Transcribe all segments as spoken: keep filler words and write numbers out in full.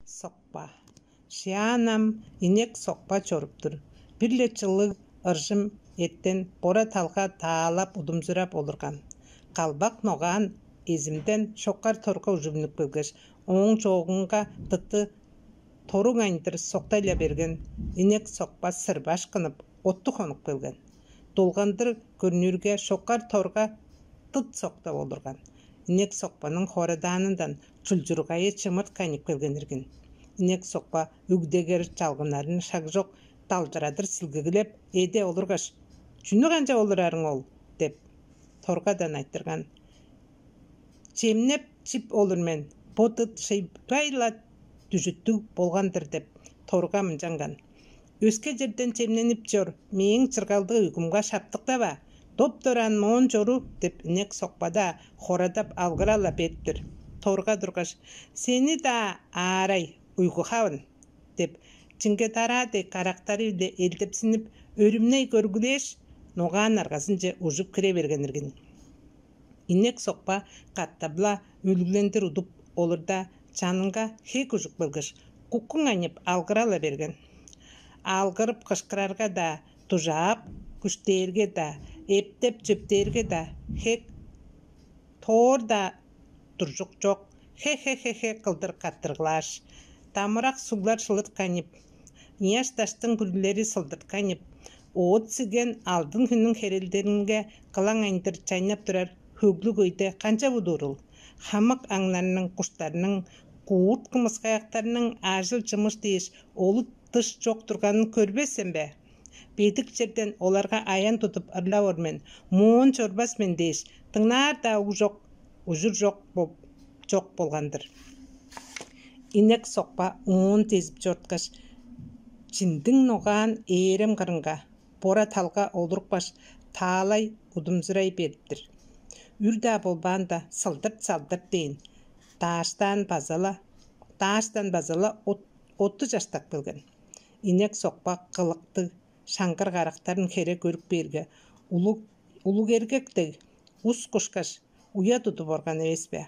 Сокпа. Шыяан ам инек сокпа чоруп тур. Бир-ле чылыг ыржым эртен бора талга таалап удумзурап олурган. Калбак ногаан эзимден шокар торга ужуп үнүп келгеш, ооң чоогунга тыты торуг айындыр соктай-ла берген. Инек сокпа сырбаш кынып, отту хонуп келген. Долгандыр көрнүүрге, шокар торга тыт соктап олурган. Инек сокпаның хорадаанындан чулчургайы чымырт кайнып келген иргин. Инек сокпа үгдегер чалгыннарын шагжок далдырадыр силгиглеп, эде олургаш: «Чүнү канчап олурарың ол?» — деп, торгадан айтырган. «Чемнеп чип олур мен, бо тыт шыйбай-ла дүжүттүг болган-дыр» — деп, торга мынчанган: «Өске черден чемненип чор, мээң чыргалдыг уйгумга шаптыктава, доп-дораан моон чору» — деп, инек сокпада хорадап алгырала бериптир. Торга тургаш: «Сени-даа аарай, уйгу хавын» — деп, чиңге-дараа дег карактары-биле элдепсинип, өрүмней көргүлээш, ногаан аргазынче ужуп кире берген иргин. Инек сокпа катап-ла үлүглендир удуп олурда, чанынга хек ужуп келгеш, куккуң айнып алгырала берген. Алгырып кышкырарга-даа, дужаап күштээрге-даа, эптеп чөптээрге-даа хек, тоор-даа туржук чок, хе-хе-хе-хе кылдыр каттыргылааш, дамырак суглар шылыт кайнып, ыяш даштың күрлери сылдырткайнып, оът сиген алдын хүннүң херелдеринге кылаң айындыр чайнап турар хөглүг өйде канчап удуурул? Хамык аңнарның, куштарның, куурт кымыскаяктарның ажыл-чымыш дээш олут дыш чок турганын көрбес сен бе? Бедик черден оларга аян тудуп ырлавор мен, моон чорбас мен дээш, дыңнаар-даа уг чок, ужур чок боп, чок болган-дыр. Инек сокпа оон дезип чорткаш, чиндиң ногаан ээрем кырынга, бора талга олурупкаш, таалай удумзурай бериптир. Үр-даа болбаанда, сылдырт-салдырт дээн, дааштаан база-ла, дааштан база-ла от, отту чаштап келген. Инек сокпа кылыктыг, шаңгыр карактарын хере көрүп бээрге, улуг, улуг эргек дег, ус кушкаш, уя тудуп орган эвес бе?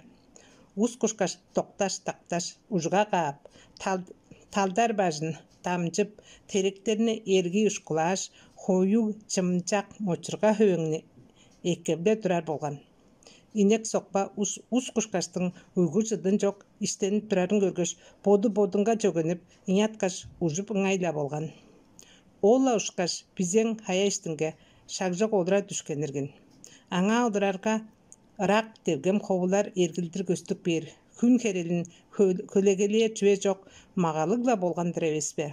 Ус кушкаш, докташ-дакташ, ужуга каап, тал-, талдар бажын дамчып, теректерни эргий ушкулааш, хоюг чымчак мочурга хөөңнү эккебле турар болган. Инек сокпа ус, ус кушкаштың уйгу-чыдын чок иштенип турарын көргеш, боду-бодунга чөгенип, ыяткаш, ужуп ыңай-ла болган. Ол-ла ушкаш, бизең хая иштинге шагжок олура дүшкен иргин. Аңаа олурарга, ырак, делгем ховулар эргилдир көстүп бээр, хүн херелин хө-, хөлегелээр чүве чок, магалыг-ла болган-дыр эвес бе?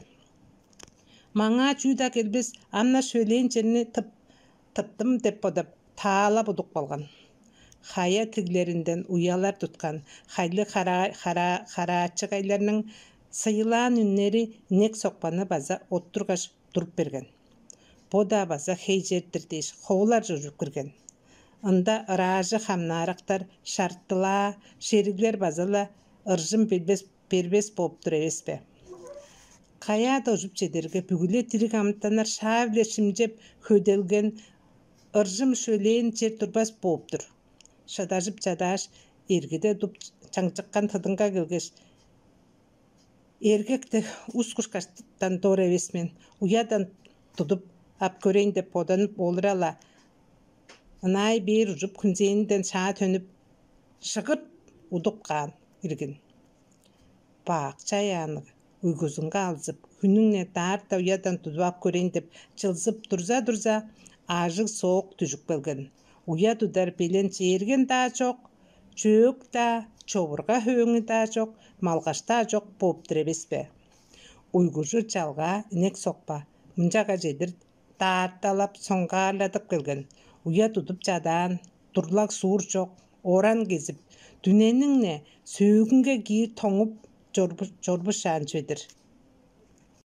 Маңаа чүү-даа келбес, ам-на шөлээн черни тып, тыптым деп бодап, таалап удуп калган. Хая тиглеринден уялар туткан хайлыг хара-, хара-, хараачыгайларның сыйылаан үннери инек сокпаны база оттургаш туруп берген. Бо-даа база хей чер-дир дээш, ховулар чужуп кирген. Ында ыраажы хамнаарактар, шартылаа, шериглер база-ла ыржым билбес, бербес бооп тур эвес бе? Каяа-даа ужуп чедерге, бүгү-ле дириг амытаннар шаа-биле шимчеп хөделген, ыржым шөлээн чер турбас бооп тур. Шыдажып чадааш, эргиде удуп чаңчыккан тыдынга келгеш, эргекти ус кушкаштан дор эвес мен, уядан тудуп ап көрейн деп боданып олура-ла, ынай бээр ужуп, хүнзээнинден шаа төнүп, шыгырт удуп каан иргин. Бак чаяанныг, уйгузунга алзып, хүннүң-не даарта уядан тудуп ап көрейн деп чылзып турза-турза, аажыг соок дүжүп келген. Уя тудар белен чээрген-даа чок, чөөк-даа, човурга хөөңү-даа чок, малгаш-даа чок бооп-тур эвес бе? Уйгужу чалгаа инек сокпа, мынчага чедир даарталап, соңгаарладып келген. Уя тудуп чадаан, дурлаг суур чок, оран кезип, дүнениң-не сөөгүнге киир тоңуп чорбушаан чүве-дир.